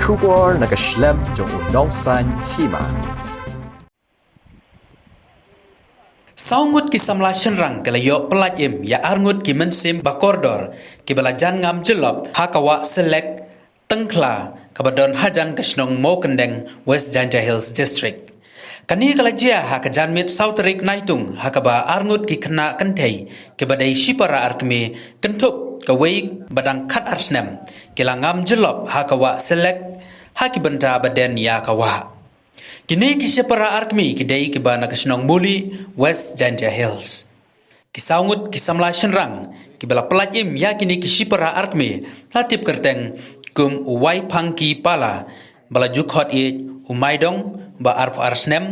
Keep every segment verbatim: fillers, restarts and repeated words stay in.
Khubor na ka shlem jong u nongsan hima. Saw ngut ki samla shynrang ki la yoh pyllait im ya ar ngut ki mynsiem ba kordor ki ba la jan ngam jyllop ha ka wah Selek Tyngkhla ka ba don hajan ka shnong Mawkyndeng, West Jaintia Hills District. Kani ka la jia ha ka janmiet saw tarik Naitung ha ka ba ar ngut ki khynnah kynthei ki ba dei shipara ar kmie kynthup ka wei ba dang khat ar snem ki la ngam jyllop ha ka wah Selek ha ki bynta ba den ya ka wah. Kini ki shipara ar kmie ki dei ki ba na ka shnong Muli, West Jaintia Hills. Ki saw ngut ki samla shynrang ki ba la pyllait im ya kini ki shipara ar kmie la tip kyrteng kum u Wai Phangki Pala, ba la ju khot i u Maidong, ba arphew ar snem,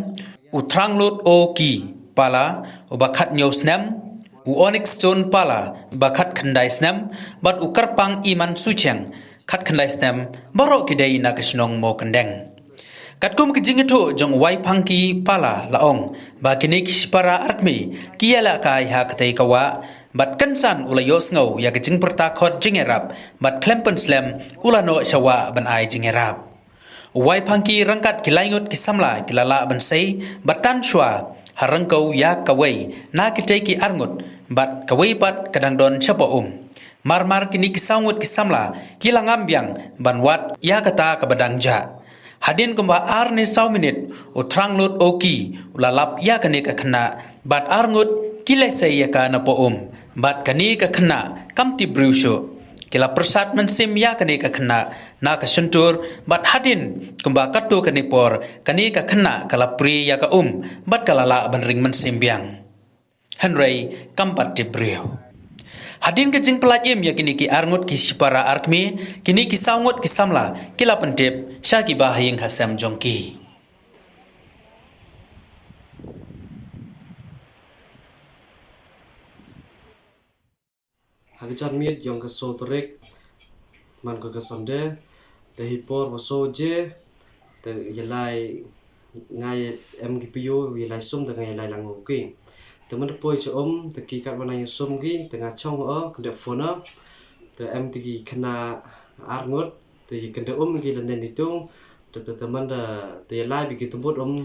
u Tranglot O Ki Pala, u ba khat hynñiew snem, u Onyx Stone Pala, ba khat khyndai snem, bad u Kyrpang Iman Sucheng, khat khyndai snem, baroh ki dei na ka shnong Mawkyndeng. Katkum ka jingithuh jong u Wai Phangki Pala la ong ba kini ki shipara ar kmie ki ya la kai ha katei ka wah, bad kynsan u la yoh sngew ya ka jingpyrta khot jingyarap, bad khlem pynslem u la noh sha wah ban ai jingyarap. U Wai Phangki ryngkat ki lai ngut ki samla ki la lah ban sei bad tan shwa ha ryngkew ya ka wei na kitei ki ar ngut, bad ka wei pat ka dang don shapoh um. Mar mar kini ki saw ngut ki samla ki la ngam biang ban wad ya kata ka ba dang jah. Hadien kumba ar ne saw minit, u Tranglot O Ki u la lap ya kani ka khynnah, bad ar ngut ki la sei ya ka na poh um, bad kani ka khynnah kam tip briew shuh. Ki la pyrsad mynsiem ya kani ka khynnah na ka shyntur, bad hadien kumba katto katni por, kani ka khynnah ka la prie ya ka um, bad ka la lah ban ring mynsiem biang. Hynrei kam pat tip briew. Hadien ka jingpyllait im ya kini ki ar ngut ki shipara ar kmie, kini ki saw ngut ki samla ki la pyntip sha ki ba ha ïing ha sem jong ki. Ha ka janmiet yong ka soo tarik, man ka, ka Sunday, te hi por wa soo je, te yalai ngai em ki pyu, yalai sum, te ngai yalai lang u ki. Te man da poi cha um, te ki kat wa nang sum ki, te nga chong o, kynde phone o, te em te ki khynnah ar ngut, te ki kynde um ki la nen ni tung, te, te, te man da, te yalai bi ki tumbut um,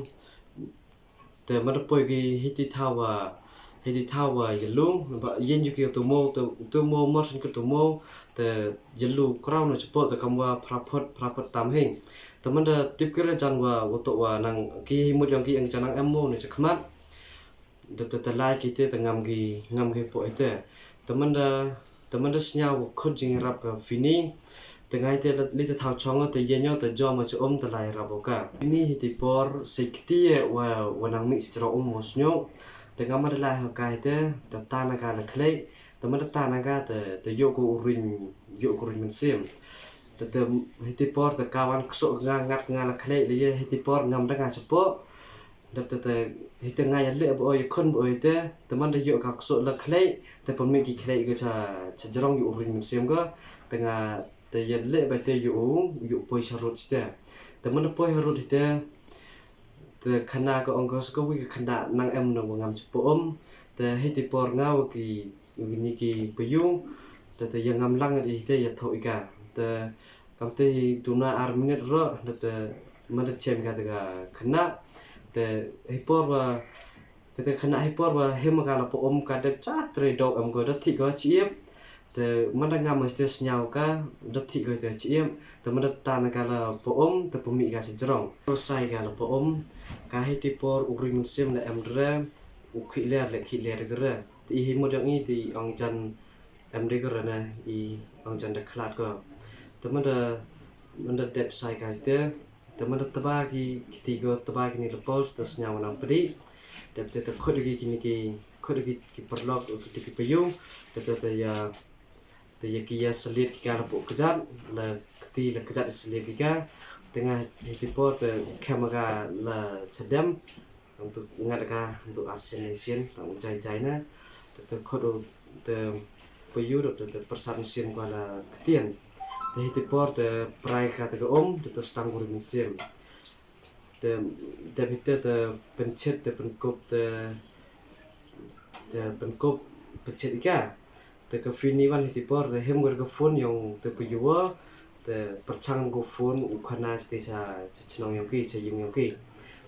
te man da poi ki hiti thawa, hiti thawa yalu, ba yen yu ki tu mo, tu, tu mo, mor sin ki tu mo, te yalu kraw no chapo, te kam wa phrapot, phrapot tam hing. Te man da tip ki re jan wa, wa to wa nang ki hi mut yong ki ang jan nang em mo ne chakhmat. Te, te, te lai ki te, te ngam ki, ngam ki po ite. Te man da, te man da sñiaw wa khut jingïarap ka fini. Te ngai te la, li te thaw chong o, te yen o, te jom o cha um, te lai rap o ka. Fini hi ti por, se kti e wa, wa nang mih si chro um wa sñiaw. Te ngam da lai ho ka hi te, te ta na ka la khlei. Te man da ta na ka, te, te yoh ko u ring, yoh ko u ring mynsiem. Te, te hi ti por, te ka wan kso nga ngat nga la khlei, le ye hi ti por ngam da nga chapo. Dep te, te, hi te nga ya le ba oi, khun ba oi te, te man da yoh ka kso la khlei, te pynmih ki khlei ka cha, cha jrong yoh u ring mynsiem ka, te nga, te ya le ba te yoh u, yoh u poi charut te. Te man da poi charut hi te, te khynnah ka ong ka sa ka wi ka khynnah nang em na wa ngam chapo um, te hi ti por nga wa ki, wa ni ki payu, te, te ya ngam lang hi te ya thoh i ka, te Kam te hi duna ar minit ro, da te man da chem ka te ka khynnah. Te hi por wa, te, te khynnah hi por wa him ka la po um ka dep cha tre dok em ko da thi ko chi ip. Te man da ngam te sñiaw ka, da thi ko te chi ip. Te man da tan ka la po um, te pynmih ka cha jrong. Ro sai ka la po um, ka hi ti por u ring mynsiem la em re, u khi ler le khi ler ka re. Te i hi mo dang i te ong jan em de ko re na i ong jan da khlad ko. Te man da, man da dep sai ka hi te, te man da tba ki kti ko, tba ki ni la pulse, te sñiaw nang pdi. Dep te, te khut ki, ki ni ki, khut ki, ki paralok, ki te ki payu, te, te, te ya, te ya ki ya saliet ki ka la po kjat, la kti la kjat saliet ki ka. Te nga hi ti por te khem ka la chadem. Untuk ngat ka, untuk ar sien, lai sien, tang jai jai na. Te, te khut u, te payu, te, te pyrsad mynsiem ko la ktien. Te hi ti por, te prai ka te ka um, te, te stang kuri mynsiem. Te, te hi te, te pynchit, te pynkup, te, te pynkup, pynchit i ka. Te ka fini wan hi ti por, te him ka phone yong te payu o, Te pyrchang ko phone u khana chiti cha, cha chnong yong ki, cha yung yong ki.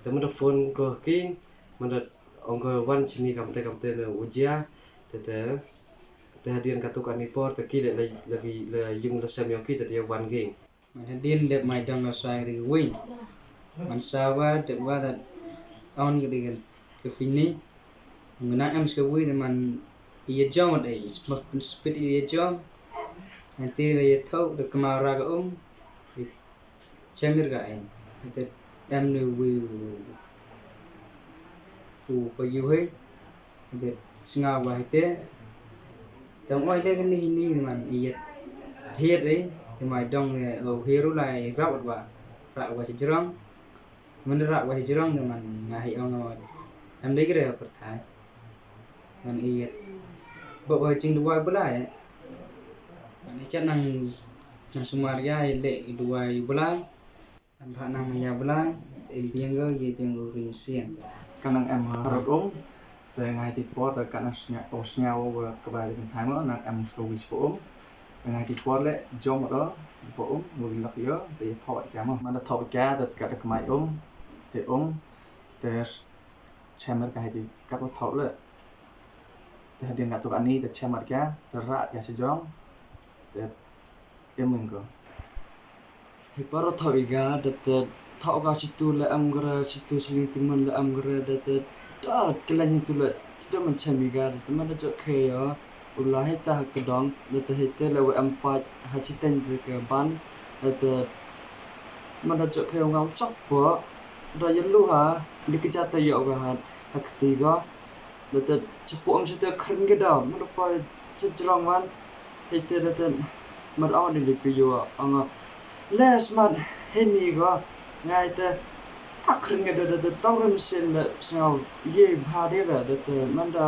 Te manda phone ko ki, manda ong ko wan chini kamte kamte ne u jia, te, te, te hadien katu kani por, te ki le, le, le, le yung le sem yong ki, te da wan ki. Man hadien dep mai dang la sai ri win. Man sawa dep wa da on ki di ka fini. Ngna em ska win man i ya jom de, smak pun spit i ya jom. Anti le ya thau de kama ra ka um. Chamir ka em. Te em ne wi u pa yu hei. Te snga wa hite. Tang oi le kani hini man i ya thiet e. Te mai dong ne o heru lai rap wa. Rap wa si jrong. Man rap wa si jrong ne man nga hi ong o. Em de kre perthai. Man i ya. Bo wa jing duwai bulai. Man i chat nang, nang sumar ya i le i duwai bulai. Em bha nang maya blai, em biang go, ye biang go ring sien. Ka nang em rot um, te ngai ti por, te ka nang sñiaw, o sñiaw o ka bai te thai mo, nang em slo wis po um. Te ngai ti por le, jom do, po um, mo ring lak yo, te ye thok ka mo. Manda thok ka, te ka te kmai um, te um, te s-, chemer ka hai ti ka po thok le. Te hadien ka tu ka ni, te chemer ka, te rat ka si jrong, te Em ko. Hi paro thau i ga, da te thau ka chitu le em gre, chitu siling timun le em gre, da te da kelen tu le, chitu man chem i ga, da te man da jok khe yo, u la hei ta ha kdong, da te hei te le wa em pait, ha chiteng te ke ban, da te man da jok khe yo ngam chok po, da ye lu ha, di ke jata yo ga ha, ha kti go. Da te chapoh am chate khrin ke da, mut da poi cha jrong wan. Hei te da te, mut ong di li pi yu ong a. Le smat hei ni go, ngai te, a khrin ke da, da te tong rim sin le sngaw ye bha di ra, da te man da,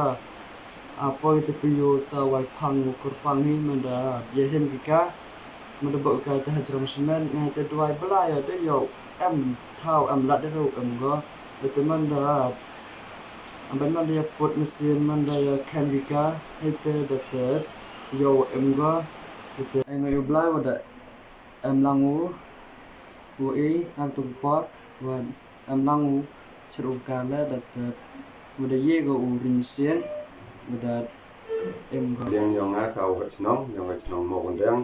a poi te pi yu ta wai phang u kur phang hi, man da ye him ki ka, man da bok ka te ha jrong simen, ngai te duai bla ya de yo, em thau, em lat de ru, em go, da te man da, Aban man da ya put masin, man da ya khem ki ka, hei te da te, yo em go, da te, ai no yo blai wa da, em lang u, u e, ang tu por, wa em lang u, chru ka le, da te, wa da ye go u ring masin, wa da em go. Liang yong nga ka u ha chnong, yong ha chnong mo kon dang,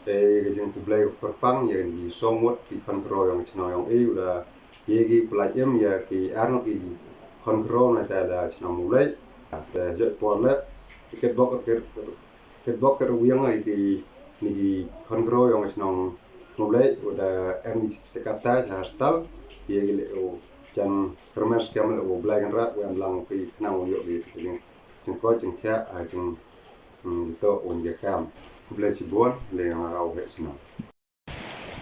Te ka jingkhublei ka kyrpang ya ki song mut ki khynroo yong ka chnong yong i, u da ye ki pynlait im ya ki ar ngut ki khynroo na ta da chnong Mawlai. Te jot por le, ki kitbok, ki kitbok ki wiang ya ki ni ki khynroo yong ka chnong Mawlai, u da em ki chite kata cha hospital, ye ki le u jan kyrmen skhem le u Blai Kynrad, u em lang ki khnang u yoh ki jing, jingkoit jingkhiah, a jing Hmm, to un ya kam. Khublei chibun, le nga rau he sino.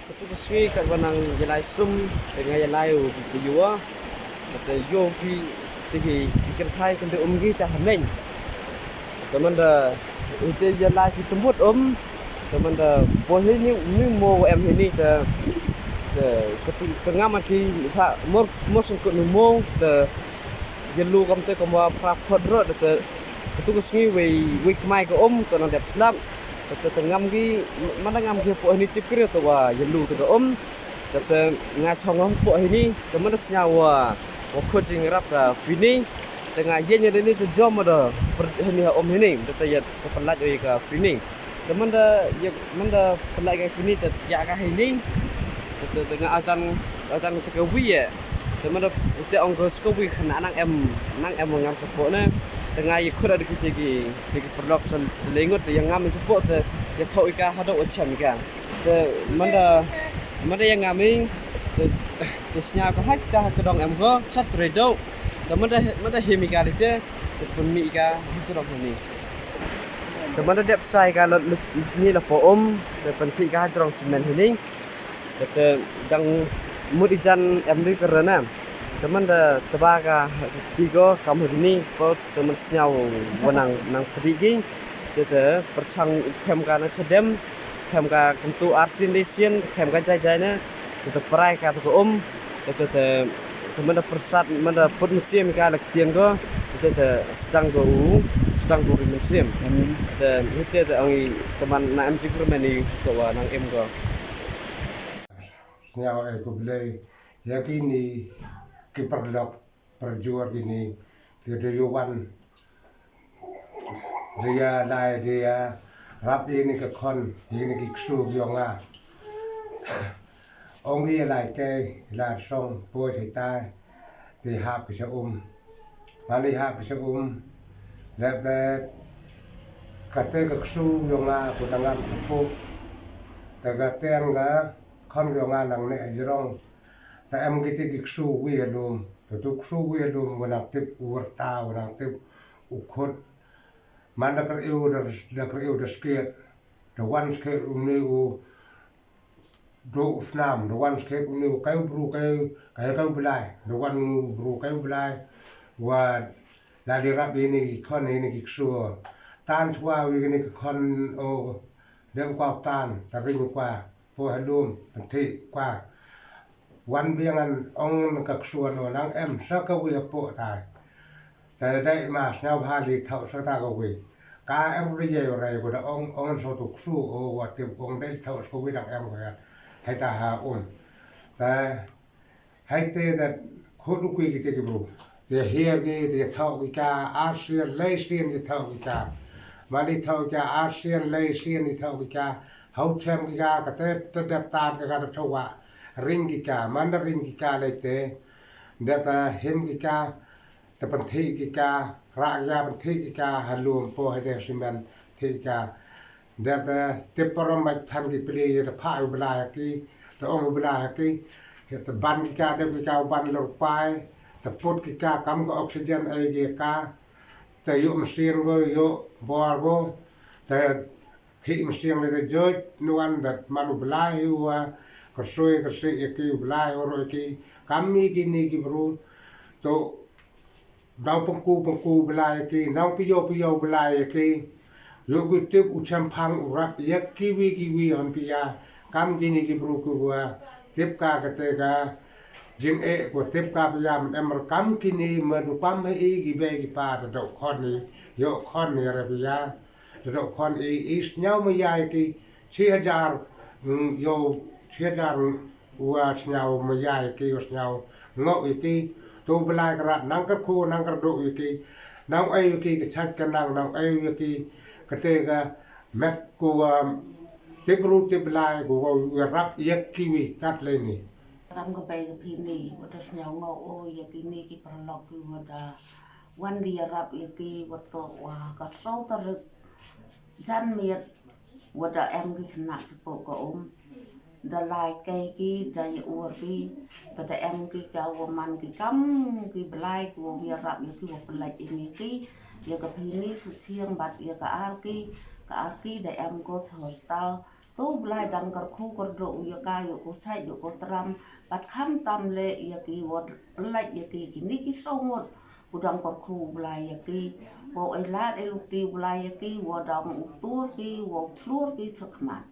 Katu ka sngi kat wa nang yalai sum, te nga yalai u ki yua. Te yo ki, te ki, ki kyrthai kynde um ki ta haneng. Te man da, te yalai ki tymut um. Te man da, bo he ni, ni mo wa em he ni, te, te, katu, te ngam ki, ha, mor, mor sungkut ni mo, te, yalu kam te kam wa phra phot ro, te, Katu ka sngi wei, wei kmai ka um, to nang dep slap. Te, te, te ngam ki, man da ngam ki hapoh hini tip kri to wa yalu te ka um. Te, te nga chong hapoh hini, te man da sñiaw wa, wa khut jingrap ka fini. Te nga ye nya de ni te jom da, per, hini ha um hini, te, te ya, te pynlait o ya ka fini. Te man da, ya, man da pynlait ka fini, te ya ka hini. Te, te, te nga ajan, ajan te ka wi ye. Te man da, te ong ko sko wi khana nang em, nang em ngam chapoh ne. Te nga ye khut da ki te ki, te ki pyrlok san lengut te ya ngam chapoh te ya thok i ka hadooh wa chem i ka. Te man da, man da ya ngam i, te, te sñiaw ka ha ka, ha ka dong em ko, chat tre do. Te man da, man da him i ka di te, te pynmih i ka, ha ka dong ni. Te man da dep sai ka lot lut ni la po um, te pynthih ka ha jrong simen hini. Te, te dang mut i jan em ri ka rana. Te man da taba ka ti ko kam hini, pos te man sñiaw wa nang, nang pdi ki. Te, te pyrchang khem ka na chadem, khem ka kyntu ar sien de sien, khem ka jai jai na. Te, te prai ka te ko um. Te, te, te, te man da pyrsad, man da put mynsiem ka la ktien ko. Te, te sdang ko u, sdang ko ri mynsiem. Te, te, te ang i, te man na em jingkyrmen i ko wa nang em ko. Sñiaw e khublei ya kini ki paralok parajur kini ki da yoh wan, da yalai, da yarap ya kini ki khon, ya kini ki ksu yong nga. Ong ki yalai ke, yalai song, poi chai tai, da hap ki cha um. Mani hap ki cha um, leh te kate ka ksu yong nga ko da ngam chapoh. Te kate ka khon yong nga nang ne jrong. Te em kite ki ksu wi halum. Te tu ksu wi halum wa nang tip u wyrta, wa nang tip u khut. Man da kar eu da, da kar eu da sket. Da wan sket u ni u do u snam, da wan sket u ni u kai u bru kai, kai kai u blai. Da wan u bru kai u blai. Wa la di rap ini ki khon, ini ki ksu. Tan chwa wi ini ki khon o, de u kwa tan, ta ring u kwa. Poi halum, pynthih kwa. Wan biang an ong ka ksu no nang em sa ka wi hapoh tai. Ta dei ma sñiaw bha li thaw sa ta ka wi. Ka em ri ye rai ko da ong, ong so tu ksu o wa tip ong dei thaw sa ka wi dang em ko ya. Hai ta ha um. Ta hai te da khut u kwi kite ki bru. Te hiar ki, te thaw ki ka, ar sien, lai sien te thaw ki ka. Mani thaw ki ka, ar sien, lai sien te thaw ki ka. Hau chem ki ka, kate te da tan ki ka da chawa. Ring ki ka, man da ring ki ka lai te. Da ta him ki ka, te pynthih ki ka, ra ki ka pynthih ki ka, halum poi hai de simen thih ki ka. Dep te tip parom bait than ki pli, te phah u blai ha ki, te ong u blai ha ki, te ban ki ka, dep ki ka u ban lor pai, te put ki ka kam ka oxygen ai ki ka, te yoh machine ko, yoh bor ko, te khih machine le te jot, nuan da man u blai hi wa, kyrsoi kyrsih ya ki u blai, horo ya ki, kam mi ki ni ki bru, to Nang pynku pynku blai ya ki, nang pio pio blai ya ki. Yoh ki tip u chemphang u rap ya kiwi kiwi hon pia. Kam kini ki bru ki wa tip ka kate ka jingeh ko tip ka pia, em kam kini ma du kam ha i ki bei ki pa, ta dok khon ni, yoh khon ni ra pia. Ta dok khon i, i sñiaw ma ya ki chi hajar, mm, yoh chi hajar wa sñiaw ma ya ya ki, wa sñiaw ngooh ya ki. To u blai ka rat nang kyrkhu nang kyrduh ya ki, nang ai ya ki ka chait ka nang, nang ai ya ki kate ka met ko wa tip bru tip blai ko wa rap ya kiwi kat le ni. Kam ka bei ka phi ni, wa da sñiaw ngooh o ya kini ki paralok ki wa da wan di yarap ya ki, wa to wa ka so tarik jan miet, wa da em ki khynnah chapoh ka um. Da lai kai ki, da ya ur ki, da da em ki ka wa man ki kam ki blai ki wa yarap ya ki wa pynlait im ya ki, ya ka phi ni su chiang bad ya ka ar ki, ka ar ki da em ko cha hospital. To u blai dang kyrkhu kyrduh u ya ka, yoh ko chait yoh ko tram, bad kham tam le ya ki wa pynlait ya ki kini ki so ngut. U dang kyrkhu u blai ya ki, wa u ai lad ai luti u blai ya ki, wa dang u tur ki, wa u thlur ki chakhmat.